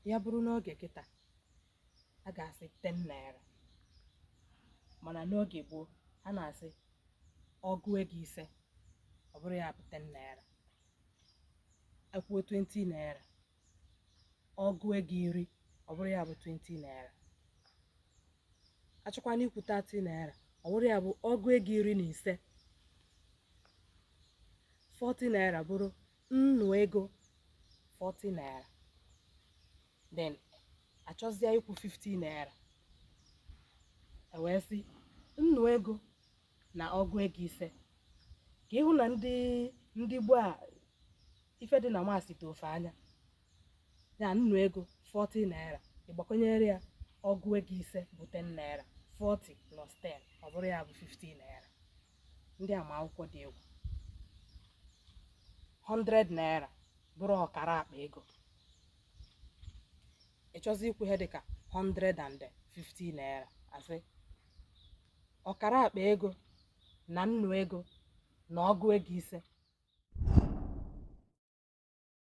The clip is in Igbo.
Ya bụrụ n'oge kịta, a ga-asị 10 naira, mana n'oge gboo a na-asị ọgụ ego 5, ọ bụrụ ya bụ 10 naira. Ekwuo 20 naira, ọgụ ego 10, ọ bụrụ ya bụ 20 naira. Achọkwana ikwu 30 naira, ọ bụrụ ya bụ ọgụ ego 15. 40 naira bụrụ nnu ego 40 naira. Then achọzie ikwu 50 naira, e wee sị nnu ego na ọgụ ego 5, ka ịhụ na ndị gboo a ife dị na maasị dị ofe anya ya. Nnu ego 40 naira, ịgbakọnyere ya ọgụ ego 5 bụ 10 naira, 40 plus 10, ọ bụrụ ya bụ 50 naira. Ndị ama akwụkwọ dị egwu. 100 naira bụrụ ọkara akpa ego. Ị chọzi ikwu ihe dịka 150 naira, asị ọkara akpa ego na nnu ego na ọgụ ego 5.